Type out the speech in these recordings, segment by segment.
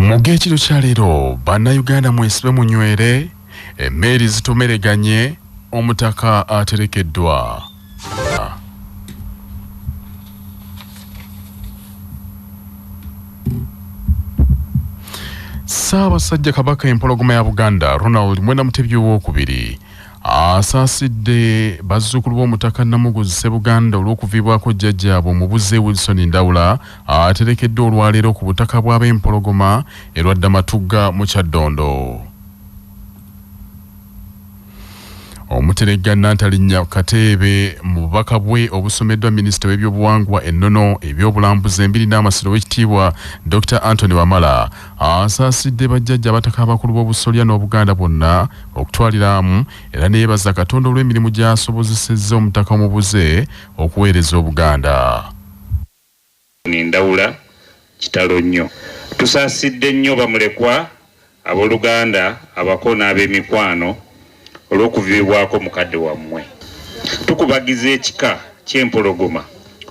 Mu g'ekiro kya leero, Bannayuganda mwesibe munywere, emmeeri zitomereganye, omutaka aterekeddwa. Ssaabasajja Kabaka Empologoma ya Buganda Ronald Mwenda Mutebi Owookubiri asaasidde bazzukulu b'Omutaka Namuguzi Ssebuganda olw'okuviibwako jjajjaabwe omubuze Wilson Ndawula aterekeddwa olwaleero ku butaka bw'Abempologoma e Lwadda Matugga mu Kyaddondo. Omuteregga Nantalinnya Kateebe mu bubaka bwe obusomeddwa minisita w'ebyobuwangwa, ennono, ebyobulambuzi, embiri n'amasiro Owekitiibwa Dokita Anthony Wamala asaasidde bajjajja abataka abakulu b'obusolya n'Obuganda bwonna okutwalira amu era neyebaza Katonda olw'emirimu gy'asobozesezza omutaka omubuze okuweereza Obuganda. Ndawula kitalo nnyo. Tusaasidde nnyo bamulekwa, abooluganda, abako n'ab'emikwano olw'okuviibwako mukadde wammwe. Tukubagiza ekika ky'Empologoma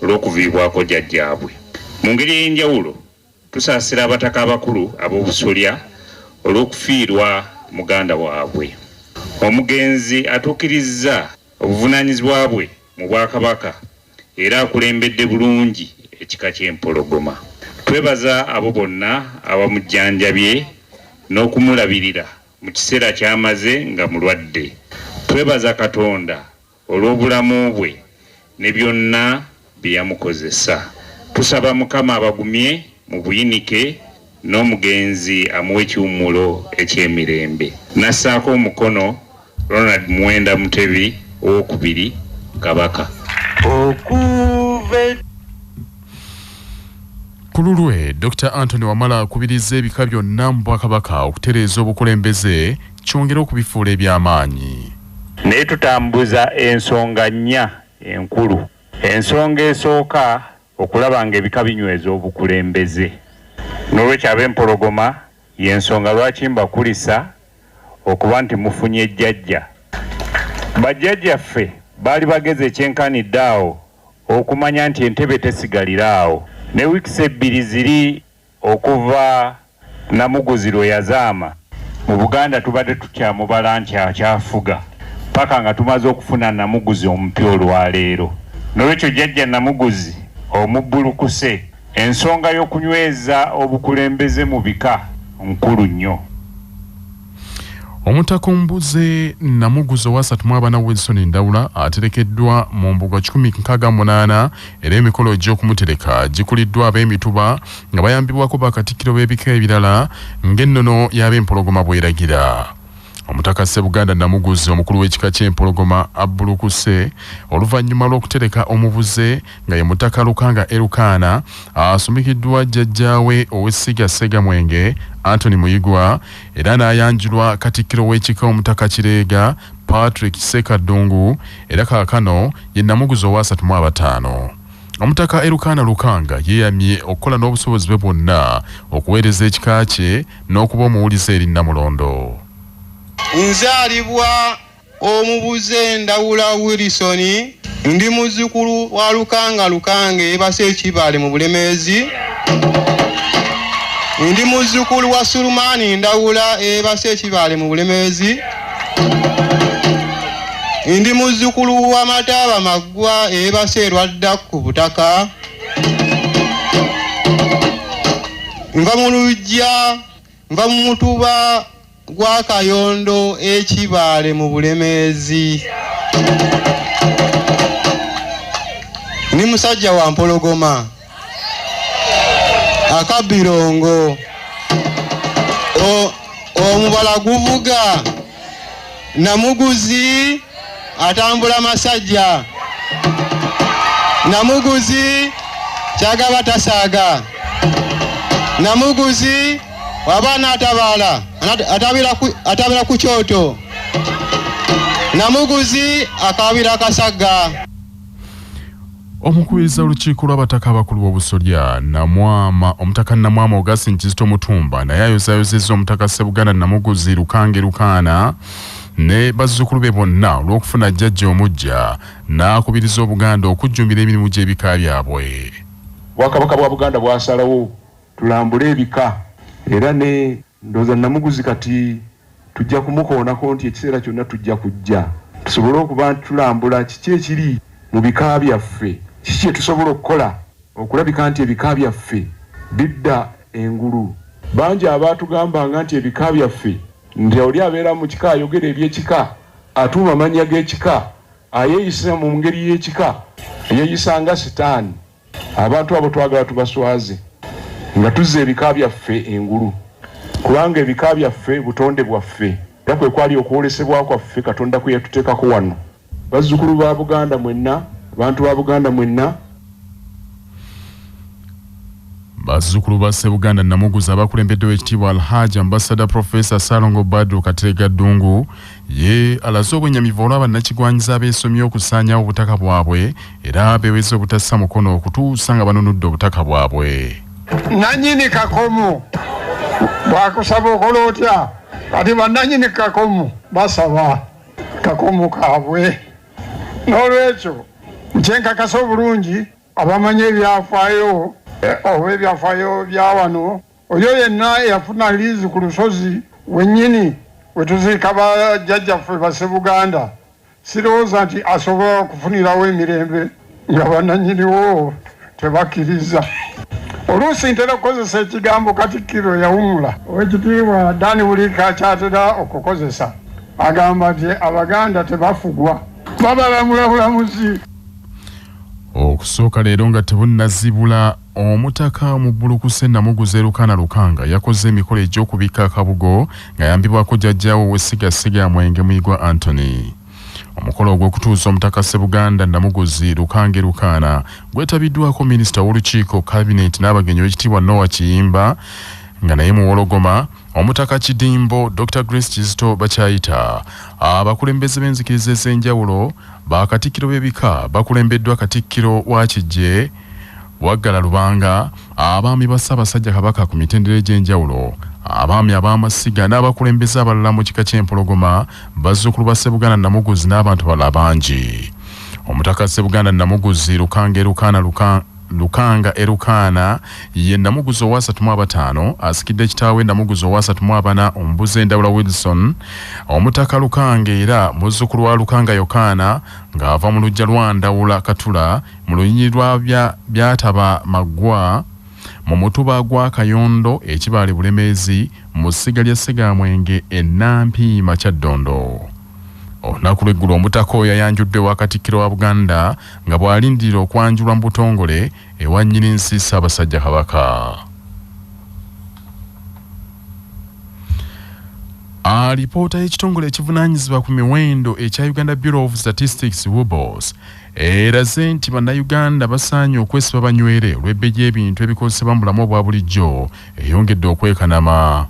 olw'okuviibwako jjajjaabwe. Mu ngeri ey'enjawulo tusaasira abataka abakulu ab'obusolya olw'okufiirwa muganda waabwe. Omugenzi atuukirizza obuvunaanyizibwa bwe mu Bwakabaka era akulembedde bulungi ekika ky'Empologoma. Twebaza abo bonna abamujjanjabye n'okumulabirira mu kiseera ky'amaze nga mulwadde. Twebaza Katonda olw'obulamu bwe ne byonna bye yamukozesa. Tusaba Mukama abagumye mu buyinike n'omugenzi amuwe ekiwummulo eky'emirembe. Nassaako omukono Ronald Muwenda Mutebi Owookubiri, Kabaka. Okuva Ku lulwe, Dokita Anthony Wamala akubirizza ebika byonna mu Bwakabaka okutereeza obukulembeze kyongere okubifuula eby'amaanyi. Naye tutambuza ensonga nnya enkulu. Ensonga esooka, okulaba ng'ebika binyweza obukulembeze. Noolwekyo ab'Empologoma y'ensonga lwaki mbakulisa okuba nti mufunye jjajja. Bajjajjaffe baali bagezi ekyenkanidde awo okumanya nti entebe tesigalira awo. Ne wiikisi ebbiri ziri okuva Namuguzi lwe yazaama, mu Buganda tubadde tukyamubala nti akyafuga paka nga tumaze okufuna Namuguzi omupya olwaleero. Nolwekyo Jjajja Namuguzi omubbulukuse, ensonga y'okunyweza obukulembeze mu bika nkulu nnyo. Omutaka omubuze Namuguzi owasatu mu abana Wilson Ndawula aterekeddwa mu mbuga 168 era emikolo egy'okumutereka gikuliddwa ab'emituba nga bayambibwako bakatikkiro b'ebika ebirala ng'ennono y'ab'Empologoma bw'eragira. Omutaka Ssebuganda Namuguzi omukulu w'ekika ky'Empologoma abbulukuse oluvannyuma lw'okutereka omubuze nga ye Mutaka Lukanga Erukaana asumikiddwa jjajjaawe ow'essiga Ssegamwenge Anthony Muyigwa era n'ayanjulwa Katikkiro w'ekika Omutaka Kireega Patrick Sekaddungu era kaakano ye Namuguzi ow'asatu mu abataano. Omutaka Erukaana Lukanga yeeyamye okukola n'obusobozi bwe bwonna okuweereza ekika kye n'okuba omuwulize eri Nnamulondo. Nzaalibwa omubuze Ndawula Wilson, ndi muzzukulu wa Lukanga Lukanga eyeebase e Kibaale mu Bulemeezi. Ndi muzzukulu wa Sulumani Ndawula eyeebase e Kibaale mu Bulemeezi. Ndi muzzukulu wa Mataaba Maggwa eyeebase e Lwadda ku butaka. Nva mu luggya, nva mu mutuba gwa Kayondo e Kibaale mu Bulemeezi. Ndi musajja wa Mpologoma akabbirongo. Omubala guvuga Namuguzi atambula masajja. Namuguzi kyagaba tasaaga. Namuguzi waba anaatabaala atabira ku kyoto. Namuguzi akaabira kasagga. Omukubiriza olukiiko lw'abataka abakulu b'obusolya Namwama, Omutaka Namwama Augustine Kizito Mutumba naye ayozaayozezza Omutaka Ssebuganda Namuguzi Lukange Lukaana ne bazzukulu be bonna olw'okufuna jjajja omuggya n'akubiriza Obuganda okujjumbira emirimu gy'ebika byabwe. Obwakabaka bwa Buganda bwasalawo tulambule ebika. Era ne ndowooza Namuguzi kati tujja kumukoonako nti ekiseera kyonna tujja kujja tusobole okuba nti tulambula kiki ekiri mu bika byaffe, kiki kye tusobola okukola okulabika nti ebika byaffe bidda engulu. Bangi abaatugambanga nti ebika byaffe nti oli abeera mu kika ayogera eby'ekika, atuuma amannya g'ekika, ayeeyisa mu ngeri y'ekika, yeeyisa nga sitaani. Abantu abo twagala tubaswaze nga tuzza ebika byaffe engulu, kubanga ebika byaffe butonde bwaffe era kwe kwali okwolesebwa kwaffe Katonda kwe yatuteekako wano. Bazzukulu ba Buganda mwenna, abantu ba Buganda mwenna. Bazzukulu ba Ssebuganda Namuguzi abakulembedde Oweekitiibwa Alhaji Ambassador Professor Ssalongo Badru Kateregga Ddungu ye alaze obwennyamivu olwa bannakigwanyizi abeesomye okusaanyaawo obutaka bwabwe era beeweze obutassa mukono okutuusa nga banunudde obutaka bwabwe. Nanyini kakomo bwakusaba okola otya? Kati bannanyini kakomo basaba kakomo kaabwe. N'olwekyo kyenkakasa obulungi abamanyi ebyafaayo oba ebyafaayo bya wano, oyo yenna eyafuna liizi ku lusozi wennyini we tuziika bajjajjaffe ba Ssebuganda, sirowooza nti asobola okufunirawo emirembe nga bannannyiniwo tebakkiriza. Oluusi ntera okukozesa ekigambo Katikkiro yawummula. Oweekitiibwa Dan Buliika ky'atera okukozesa, agamba nti Abaganda tebafugwa, babalamula bulamuzi. Okusooka leero nga tebunnazibula, Omutaka omubbulukuse Namuguzi Erukaana Lukanga yakoze emikolo egy'okubikka akabugo ng'ayambibwako jjajjaawe ow'essiga Ssegamwenge Muyigwa Anthony. Omukolo ogw'okutuuza Omutaka Ssebuganda Namuguzi Lukanga Erukaana gwetabiddwako Minisita w'olukiiko, Kabineeti n'abagenyi Owekitiibwa Noah Kiyimba nga naye Muwologoma, Omutaka Kidimbo, Dokita Grace Kizito Bakyayita, abakulembeze b'enzikiriza ez'enjawulo, Bakatikkiro b'ebika bakulembeddwa Katikkiro wa Kiggye, Waggala Lubanga, abaami ba Ssaabasajja Kabaka ku mitendera egy'enjawulo, abaami ab'amasiga n'abakulembeze abalala mu kika ky'Empologoma, bazzukulu ba Ssebuganda Namuguzi n'abantu abalala bangi. Omutaka Ssebuganda Namuguzi Lukanga Erukaana Lukanga Erukaana ye Namuguzi ow'asatu mu abataano asikidde kitaawe Namuguzi ow'asatu mu abana Omubuze Ndawula Wilson. Omutaka Lukanga era muzzukulu wa Lukanga Yokaana ng'ava mu luggya lwa Ndawula Katula mu lunyiriri lwa Byataba Maggwa mu mutuba gwa Kayondo e Kibaale Bulemeezi mu ssiga lya Ssegamwenge e Nampiima Kyaddondo. Olunaku lw'eggulo Omutaka oyo yayanjuddwa ewa Katikkiro wa Buganda nga bw'alindirira okwanjulwa mu butongole ewa Nnyininsi Ssaabasajja Kabaka. Alipoota y'ekitongole ekivunaanyizibwa ku miwendo ekya Uganda Bureau of Statistics UBOS eraze nti Bannayuganda basaanye okwesiba banywere olw'ebbeeyi y'ebintu ebikozesebwa mu bulamu obwa bulijjo eyongedde okwekanama.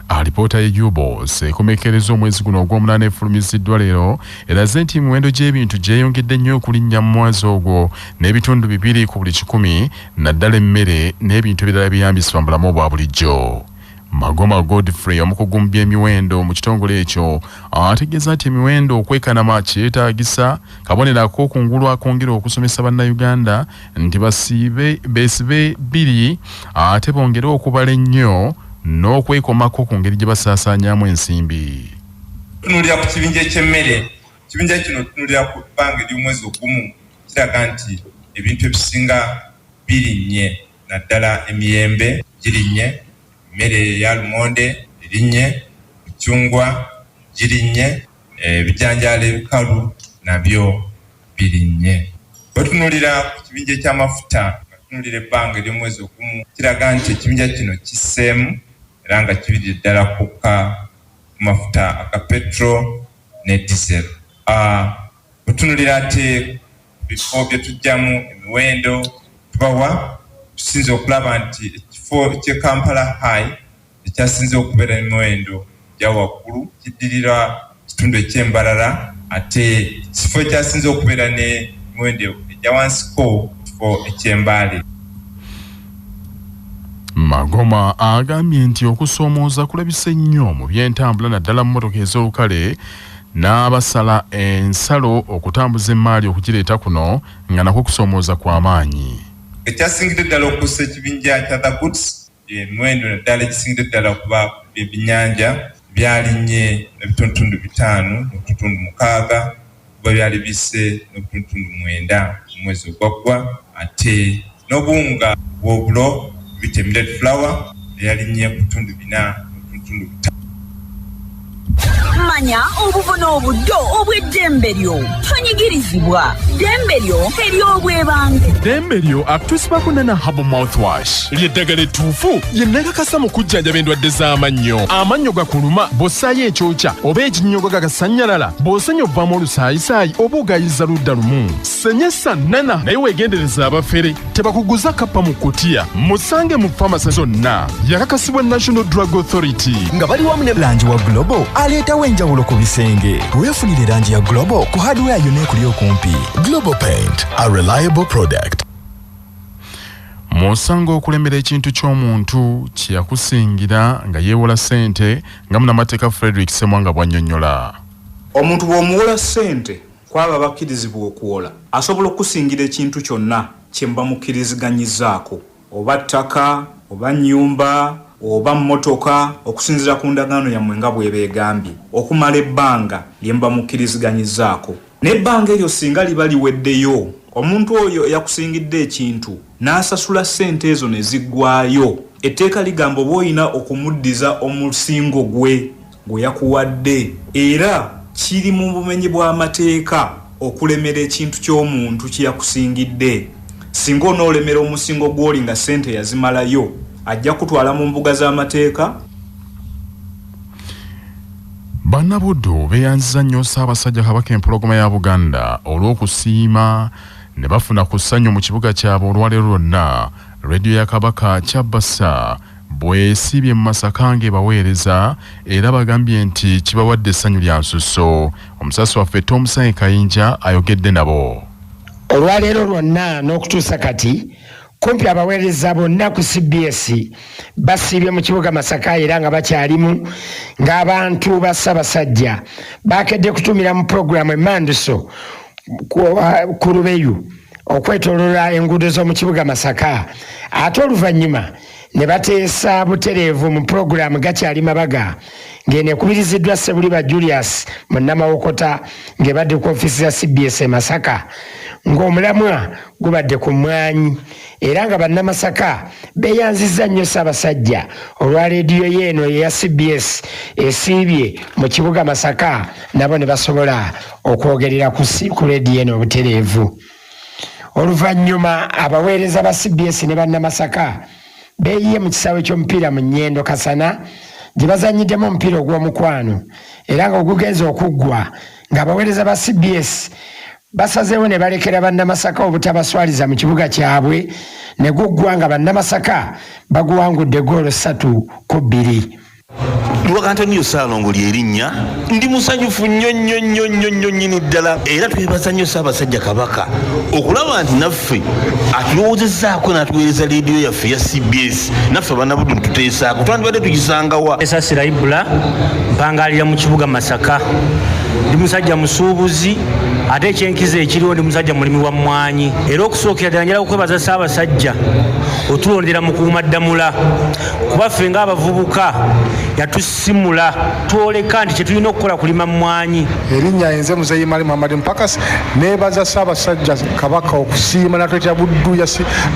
Alipoota ye UBOS ekomekkereza omwezi guno ogw'omunaana efulumiziddwa leero eraze nti emiwendo gy'ebintu gyeyongedde nnyo okulinnya mu mwezi ogwo n'ebitundu 2 ku buli kikumi naddala emmere n'ebintu ebirala ebyeyambisibwa mu bulamu obwa bulijjo. Magoma Godfrey omukugu mu by'emiwendo mu kitongole ekyo ategeeza nti emiwendo okwekanama kyetaagisa kabonero ak'okungulu akongera okusomesa Bannayuganda nti basiibe beesibe bbiri ate bongere okubala ennyo n'okwekomako ku ngeri gye basaasaanyaamu ensimbi. Tunuulira ku kibinja eky'emmere. Ekibinja kino tunuulira ku bbanga ery'omwezi ogumu kiraga nti ebintu ebisinga birinnye naddala emiyembe girinnye, emmere eya lumonde erinnye, emicungwa girinnye, ebijanjaalo ebikalu nabyo birinnye. Bwetunuulira ku kibinja eky'amafuta nga tunuulira ebbanga ery'omwezi ogumu kiraga nti ekibinja kino kisseemu era nga kibirire ddala kukka ku mafuta aga petrol ne diesel. Bwetunuulira ate ku bifo byetuggyamu emiwendo tubawa, tusinze okulaba nti ekifo ky'e Kampala High ekyasinze okubeera n'emiwendo egya waggulu kiddirira kitundu eky'e Mbarara ate ekifo ekyasinze okubeera n'emiwendo egya wansiko kifo eky'e Mbale. Magoma agambye nti okusoomooza kulabise nnyo mu by'entambula naddala mmotoka ez'olukale n'abasala ensalo okutambuza emmaali okugireeta kuno nga nakwo kusoomooza kwa maanyi. Ekyasingidde ddala okussa ekibinja kya The Goods Emiwendo naddala egisingira ddala okuba ebyennyanja byalinnye ebitundutundu 5.6 kuba byali bisse n'obutundutundu 9 mu mwezi ogwaggwa, ate n'obuwunga bw'obulo biyite millet flour eyalinnye ku bitundu 4.5. Manya obuvo n'obuddo obw'eddembe lyo. Tonyigirizibwa. Ddembe lyo ery'obwebange. Ddembe lyo akutuusibwako Nana Herbal Mouthwash. Ly'eddagala ettuufu lye nakakasa mu kujjanjaba endwadde z'amannyo. Amannyo gakuluma bw'ossaayo ekyokya oba ekinnyogo gagasannyalala, bw'osenya ovaamu olusaayisaayi oba ogayiza ludda lumu. Senyesa Nana naye weegendereza abafere tebakuguza kappa mu kutiya. Musange mu famasi zonna. Yakakasibwa National Drug Authority. Nga bali wamu ne langi wa Global aleetawo enjawulo ku bisenge. Weefunire langi ya Global ku hardware yonna ekuli okumpi. Global Paint, a reliable product. Musango okulemera ekintu ky'omuntu kye yakusingira nga yeewola ssente, nga munnamateeka Frederick Ssemwanga bw'annyonnyola. Omuntu bw'omuwola ssente kw'abo abakkirizibwa okuwola, asobola okukusingira ekintu kyonna kye muba mukkiriziganyizzaako, oba ttaka, oba nnyumba, oba mmotoka, okusinziira ku ndagaano yammwe nga bw'eba egambye, okumala ebbanga lye muba mukkiriziganyizzaako. N'ebbanga eryo singa liba liweddeyo, omuntu oyo eyakusingidde ekintu n'asasula ssente ezo ne ziggwaayo, etteeka ligamba oba olina okumuddiza omusingo gwe gwe yakuwadde. Era kiri mu bumenyi bw'amateeka okulemera ekintu ky'omuntu kye yakusingidde. Singa onoolemera omusingo gw'oli nga ssente yazimalayo, ajja kukutwala mu mbuga z'amateeka. Bannabuddu beeyanziza nnyo Ssaabasajja Kabaka Empologoma ya Buganda olw'okusiima ne bafuna ku ssanyu mu kibuga kyabwe olwaleero lwonna. Leediyo ya Kabaka Kyabassa bw'esiibye mu Masaka ng'ebaweereza era bagambye nti kibawadde essanyu lya nsusso. Omusasi waffe Tomusange Kayinja ayogedde nabo. Olwaleero lwonna n'okutuusa kati kumpi abaweereza bonna ku CBS basiibye mu kibuga Masaka era nga bakyalimu ng'abantu ba Ssaabasajja bakedde kutumira mu pulogulaamu emmanduso ku Lubeyu okwetooloola enguudo z'omu kibuga Masaka, ate oluvannyuma ne bateesa butereevu mu pulogulaamu Gakyali Mabaga ng'eno ekubiriziddwa Ssebuliba Julius Munnamawokota ng'ebadde ku ofiisi za CBS e Masaka, ng'omulamwa gubadde ku mmwanyi era nga bannamasaka beeyanzizza nnyo Ssaabasajja olwa leediyo ye eno eya CBS esiibye mu kibuga Masaka nabo ne basobola okwogerera ku leediyo eno obutereevu. Oluvannyuma abaweereza ba CBS ne bannamasaka beeyiye mu kisaawe ky'omupiira mu Nnyendo Kasana gye bazannyiddemu omupiira ogw'omukwano era nga ogugenze okuggwa ng'abaweereza ba CBS basazeewo ne balekera bannamasaka obutabaswaliza mu kibuga kyabwe ne guggwa nga bannamasaka baguwangudde ggoolo 3-2. Luwaga Antonio Ssaalongo ly'erinnya. Ndi musanyufu nnyo nnyo nnyo nnyo nnyo nnyini ddala, era twebaza nnyo Ssaabasajja Kabaka okulaba nti naffe atulowoozezzaako n'atuweereza leediyo yaffe eya CBS. Naffe Abannabuddu nituteesaako, twandibadde tugisangawa. Esasira Ibula, mpangaalira mu kibuga Masaka. Ndi musajja musuubuzi, ate ekyenkizo ekiriwo ndi musajja mulimi wa mmwanyi. Era okusookera ddala njagala okwebaza Ssaabasajja otulondera Mukuumaddamula, kuba ffe ng'abavubuka yatusimula twoleka nti kye tulina okukola kulima mmwanyi. Erinnya nze Muzeeyi Mali Muhammad Mpakasi, neebaza Ssaabasajja Kabaka okusiima n'atuleetera Buddu ya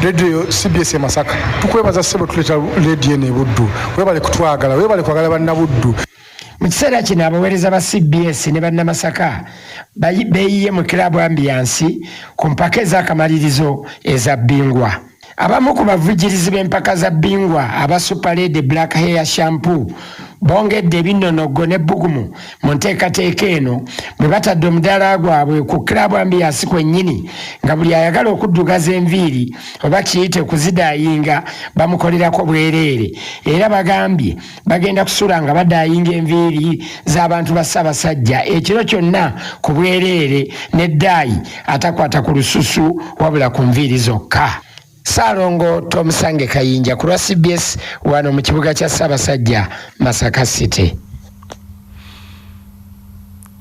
Radio CBS e Masaka. Tukwebaza ssebo tuleetera leediyo eno e Buddu, weebale kutwagala, weebale kwagala bannabuddu. Mu kiseera kino abaweereza ba CBS ne bannamasaka beeyiye mu club Ambiance ku mpaka ez'akamalirizo eza Bingwa. Abamu ku bavujjirizi b'empaka za Bingwa aba Super Lady Black Hair Shampoo bongedde ebinonoggo n'ebbugumu mu nteekateeka eno bwe batadde omudaala gwabwe ku club Ambiance kwennyini, nga buli ayagala okuddugaza enviiri oba kiyite kuzidaayinga bamukolerako bwereere. Era bagambye bagenda kusula nga badaayinga enviiri z'abantu ba Ssaabasajja ekiro kyonna ku bwereere n'eddaayi atakwata ku lususu wabula ku nviiri zokka. Ssaalongo Tomusange Kayinja ku lwa CBS wano mu kibuga kya Ssaabasajja Masaka City.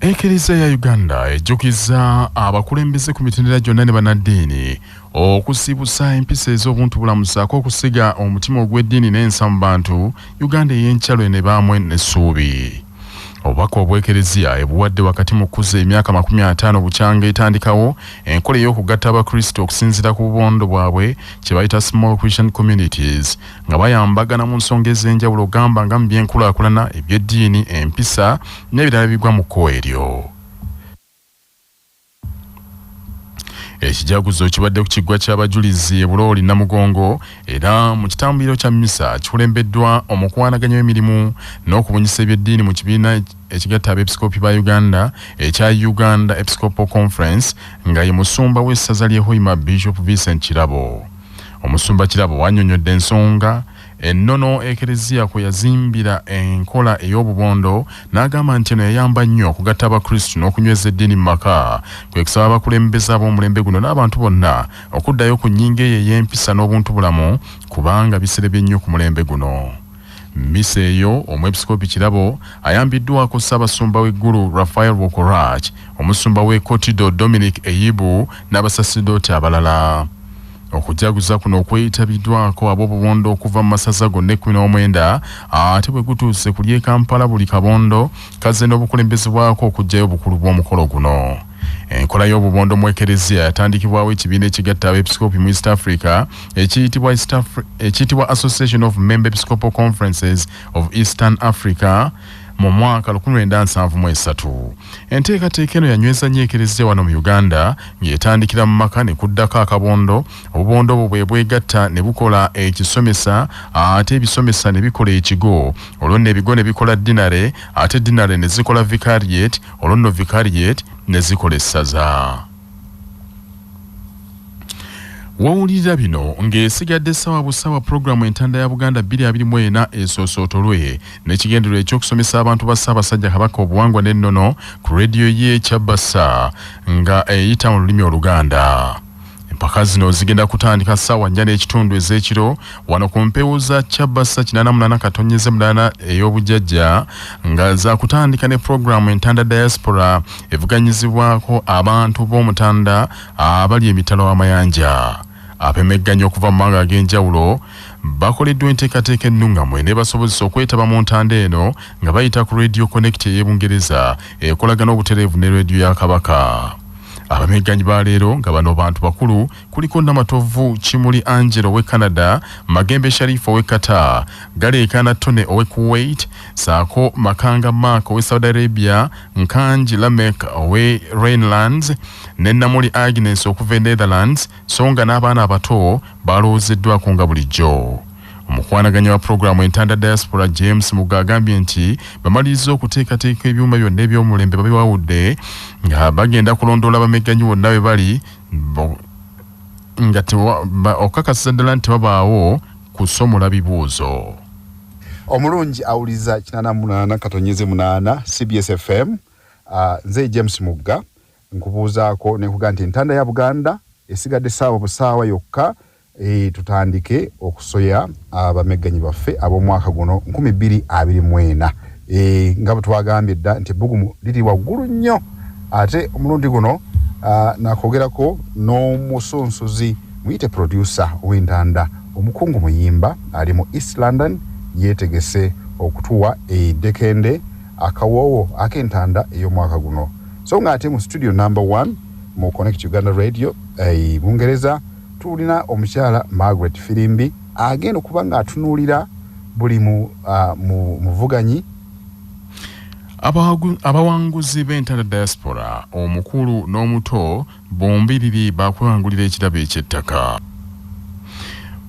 Ekereziya ya Uganda ejjukiza abakulembeze ku mitendera gyonna ne bannaddiini okusibusa empisa ez'obuntu bulamu ssaako okusiga omutima ogw'eddiini n'ensa mu bantu Uganda ey'enkya lw'eneebaamu n'essuubi. Obubaka obw'Ekereziya ebuwadde wakati mu kukuza emyaka 50 bukyanga etandikawo enkola ey'okugatta Abakristo okusinziira ku bubondo bwabwe kye bayita Small Christian Communities nga bayambagana mu nsonga ez'enjawulo gamba nga mu by'enkulaakulana, eby'eddiini, empisa n'ebirala ebigwa mu kkowe eryo. Ekijaguzo kibadde ku kiggwa ky'abajulizi e Bulooli Namugongo era mu kitambiro kya mmisa kikulembeddwa omukwanaganya w'emirimu n'okubunyisa eby'eddiini mu kibiina ekigatta abeepisikoopi ba Uganda ekya Uganda Episcopal Conference nga ye musumba w'essaza ly'e Hoima Bishop Vincent Kirabo. Omusumba Kirabo annyonnyodde ensonga ennono Ekereziya kwe yazimbira enkola ey'obubondo n'agamba nti eno yayamba nnyo okugatta Abakristu n'okunyweza eddiini mu maka. Kwe kusaba abakulembeze ab'omulembe guno n'abantu bonna okuddayo ku nnyingo eyo ey'empisa n'obuntubulamu kubanga biserebye nnyo ku mulembe guno. Mmisa eyo Omwepisikoopi Kirabo ayambiddwako Ssaabasumba w'e Gulu Raphael Wokorach, Omusumba w'e Kotido Dominic Eyibu n'abasasidooti abalala. Okujaguza kuno okwetabiddwako ab'obubondo okuva mu masaza gonna 19 ate bwe gutuuse ku ly'e Kampala buli kabondo kazze n'obukulembeze bwako okuggyayo obukulu bw'omukolo guno. Enkola y'obubondo mu Ekereziya yatandikibwawo ekibiina ekigatta abeepisikoopi mu East Africa ekiyitibwa ekiyitibwa Association of Member Episcopal Conferences of Eastern Africa mu mwaka 1973. Enteekateeka eno yanyweza nnyo Ekereziya wano mu Uganda ng'etandikira mu maka ne kuddako akabondo, obubondo obwo bwe bwegatta ne bukola ekisomesa ate ebisomesa ne bikola ekigo, olwo nno ebigo ne bikola dinare ate dinare ne zikola vicariate olwo nno vicariate ne zikola essaza. W'owulirira bino ng'esigadde ssaawa busaawa pulogulaamu Entanda ya Buganda 2024 esoosootolwe n'ekigendererwa eky'okusomesa abantu ba Ssaabasajja Kabaka obuwangwa n'ennono ku leediyo ye Kyabassa nga eyita mu lulimi Oluganda. Empaka zino zigenda kutandika ssaawa nnya n'ekitundu ez'ekiro wano ku mpewo za Kyabassa 88.8 ey'obujjajja nga zaakutandika ne pulogulaamu Entanda Diaspora evuganyizibwako abantu b'Omutanda abali emitala w'amayanja. Abemegganyi okuva mu mawanga ag'enjawulo bakoleddwa enteekateeka ennungamu eneebasobozesa okwetaba mu ntanda eno nga bayita ku Radio Connect ey'e Bungereza ekolagana obutereevu ne leediyo ya Kabaka. Abamegganyi ba leero nga bano bantu bakulu kuliko Namatovu Kimuli Angelo ow'e Canada, Magembe Sharif ow'e Qatar, Galeekaana Tony ow'e Kuwait ssaako Makanga Mark ow'e Saudi Arabia, Nkangi Lameck ow'e Rhinelands ne Namuli Agnes okuva e Netherlands so nga n'abaana abato balowoozeddwako nga bulijjo. Omukwanaganya wa pulogulaamu Entanda Diaspora James Mugga agambye nti bamalirizza okuteekateeka ebyuma byonna eby'omulembe babiwawudde nga bagenda kulondoola abamegganyi bonna we bali nga okukakasiza ddala nti tewabaawo kusomola bibuuzo. Omulungi awuliza 88.8 CBS FM. Nze James Mugga nkubuuzaako ne nkuga nti entanda ya Buganda esigadde ssaawa busaawa yokka e, tutandike okusoya abamegganyi baffe ab'omwaka guno 2024. E, nga bwe twagambye dda nti ebbugumu liri waggulu nnyo ate omulundi guno nakwogerako n'omusunsuzi muyite producer ow'entanda omukungu muyimba ali mu East London yeetegese okutuwa eddekende akawoowo ak'entanda ey'omwaka guno so nga ate mu studio number 1 mu Connect Uganda Radio e Bungereza tulina omukyala Margaret Firimbi agenda okuba ng'atunuulira buli mu, mu, muvuganyi. Abawanguzi b'Entanda Diaspora omukulu n'omuto bombiriri baakwewangulira ekirabo eky'ettaka.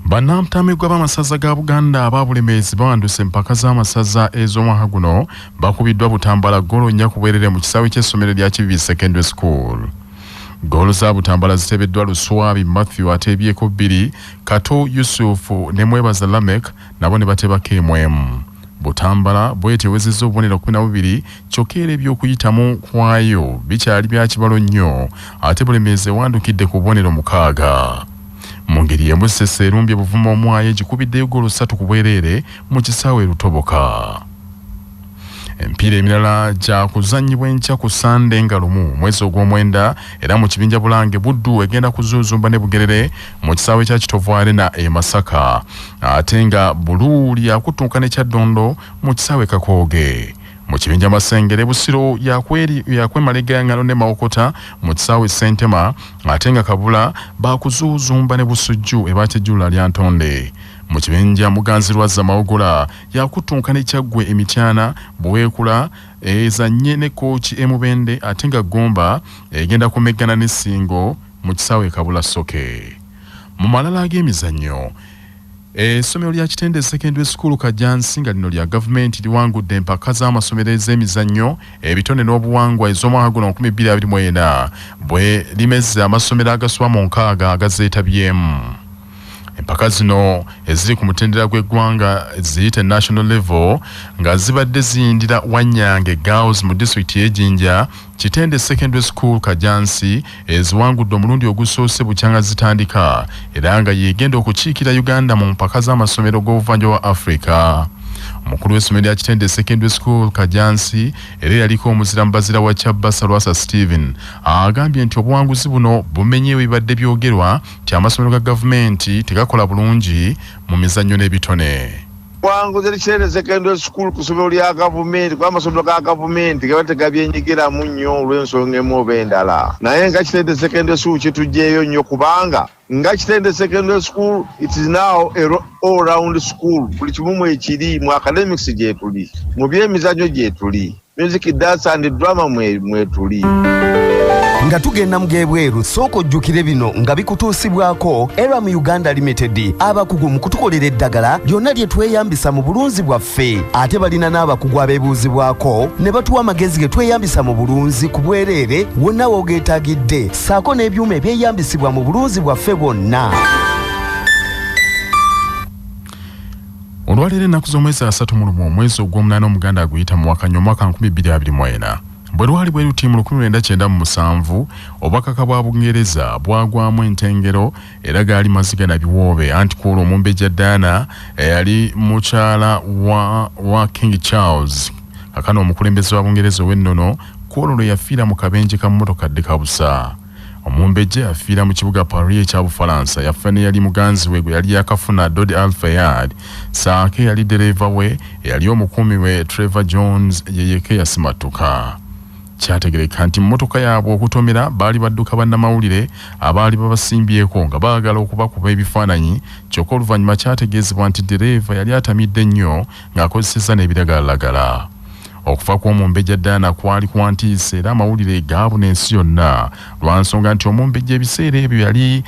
Bannantamegwa b'amasaza ga Buganda aba Bulemeezi bawanduse empaka z'amasaza ez'omwaka guno bakubiddwa Butambala ggoolo nnya ku bwerere mu kisaawe ky'essomero lya Kibibi Secondary School. Ggoolo za Butambala ziteebeddwa Luswabi Mathew ateebyeko bbiri, Kato Yusuf ne Mwebaza Lameck nabo ne bateebako emu emu. Butambala bw'etyo ewezezza obubonero 12 kyokka era eby'okuyitamu kwayo bikyali bya kibalo nnyo ate Bulemeezi ewandukidde ku bubonero mukaaga. Mu ngeri y'emu Ssese erumbye Buvuma omwayi egikubiddeyo ggoolo ssatu ku bwereere mu kisaawe e Lutoboka. Emipiira emirala gya kuzannyibwa enkya ku Ssande nga 1 mwezi ogw'omwenda, era mu kibinja Bulange Buddu egenda kuzuuzumba ne Bugerere mu kisaawe kya Kitovu Arena e Masaka, ate nga Buluuli yakutuuka ne Kyaddondo mu kisaawe Kakooge. Mu kibinja Masengere Busiro yakwemala egayangano ne Mawokota mu kisaawe Ssentema, ate nga Kabula bakuzuuzumba ne Busujju ebakyejjulula Lyantonde. Mu kibinja Muganzirwazza Mawogola yakutunka ne Kyaggwe Emityana, Buweekula ezannye ne Kooki e Mubende, ate nga Gomba egenda kumeggana ne Ssingo mu kisaawe Kabula Soke. Mu malala ag'emizannyo, essomero lya Kitende Secondary School Kajjansi nga lino lya gavumenti liwangudde empaka z'amasomero ez'emizannyo, ebitone n'obuwangwa ez'omwaka guno 2024 bwe limezze amasomero agasoba mu 60 agazeetabyemu. Empaka zino eziri ku mutendera gw'eggwanga ziyite national level nga zibadde ziyindira Wanyange Girls mu disitulikiti y'e Jinja, Kitende Secondary School Kajjansi eziwangudde omulundi ogusoose bukyanga zitandika, era nga yegenda okukiikira Uganda mu mpaka z'amasomero g'obuvanjuba wa Africa. Omukulu w'essomero lya Kitende Secondary School Kajjansi era eyaliko omuzira mubazira wa Kyabasa Lwasa Stephen agambye nti obuwanguzi buno bumenye ebibadde byogerwa nti amasomero ga gavumenti tegakola bulungi mu mizannyo n'ebitone. Wanguzi Kitende Secondary School ku ssomero lya gavumenti, kuba amasomero ga gavumenti gaba tegabyenyigiramu nnyo olw'ensonga emu oba endala, naye nga Kitende Secondary School kituggyeyo nnyo, kubanga nga Kitende Secondary School it is now a all round school. Buli kimu mwekiri, mu academics gyetuli, mu byemizannyo gyetuli, music, dance and drama mwetuli. Nga tugenda mu gebweru, sooka ojjukire bino nga bikutuusibwako Eram Uganda Limited, abakugu mu kutukolera eddagala lyonna lye tweyambisa mu bulunzi bwaffe. Ate balina n'abakugu abeebuuzibwako ne batuwa amagezi ge tweyambisa mu bulunzi ku bwereere wonna w'ogeetaagidde, ssaako n'ebyuma ebyeyambisibwa mu bulunzi bwaffe bwonna. Olwaleero ennaku z'omwezi 31 omwezi ogw'omunaana Omuganda aguyita Muwakanya omwaka 2024. Bwe lwali bwe luti mu 1997 obwakabaka bwa Bungereza bwagwamu entengero, era gaali maziga na biwoobe, anti kwolwo omumbejja Diana eyali mukyala wa King Charles, kakano omukulembeze wa Bungereza ow'ennono, kwolwo lwe yafiira mu kabenje ka mmotoka ddekabusa. Omumbejja yafiira mu kibuga Paris ekya Bufalansa. Yafa ne yali muganzi we gwe yali yakafuna Dodi Al-Fayed, ssaako eyali ddereeva we eyali omukuumi we Trevor Jones yeyeke yasimattuka. Kyategereka nti mmotoka yaabwe okutomera baali badduka bannamawulire abaali babasimbyeko nga baagala okubakuba ebifaananyi, kyokka oluvannyuma kyategeezebwa nti ddereeva yali atamidde nnyo ng'akozesezza n'ebiragalalagala. Okufa kw'omumbejja Diana kwali kwa ntiisa, era amawulire gaabuna ensi yonna lwa nsonga nti omumbejja ebiseera ebyo yali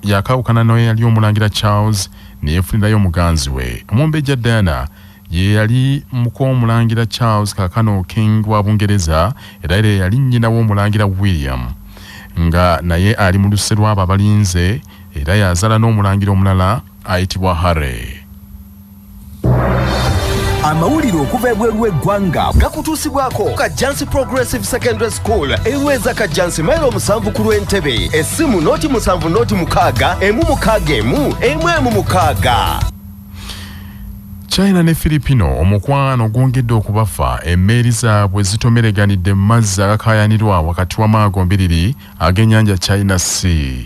yakawukana n'eyali omulangira Charles ne yeefunirayo omuganzi we. Omumbejja Diana ye yali muk'omulangira Charles, kaakano King wa Bungereza, era yali nnyina w'omulangira William nga naye ali mu luse lw'abo abalinze, era yazaala n'omulangira omulala ayitibwa Harry. Amawulire okuva ebweru w'eggwanga gakutuusibwako Kajjansi Progressive Secondary School, Erweza Kajjansi, mayiro 7 ku lw'Entebe. Essimu 0 7 0 6 1 6 1 1 1 6. China ne Filipino omukwano gwongedde okubafa. Emmeeri zaabwe zitomereganidde mu mazzi agakaayanirwa wakati w'amaago mbiriri ag'ennyanja China Sea.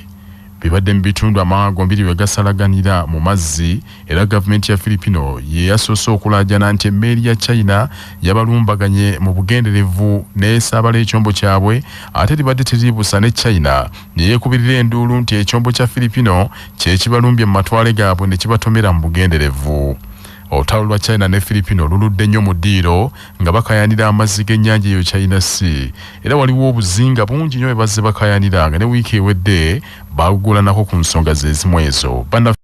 Bibadde mu bitundu amaago mbiri we gasalaganira mu mazzi, era gavumenti ya Filipino ye yasoose okulaajana nti emmeeri ya China yabalumbaganye mu bugenderevu n'esaabala ekyombo kyabwe, ate libadde teriribusa ne China ne yeekubirira enduulu nti ekyombo kya Filipino kye kibalumbye mu matwale gaabwe ne kibatomera mu bugenderevu. Olutalo lwa China ne Filipino luludde nnyo mu ddiiro nga bakayanira amazzi g'ennyanja eyo China Sea, era waliwo obuzinga bungi nnyo bwe bazze bakayanira, nga ne wiiki ewedde bagugulanako ku nsonga ze zimu ezo. Bannaffe.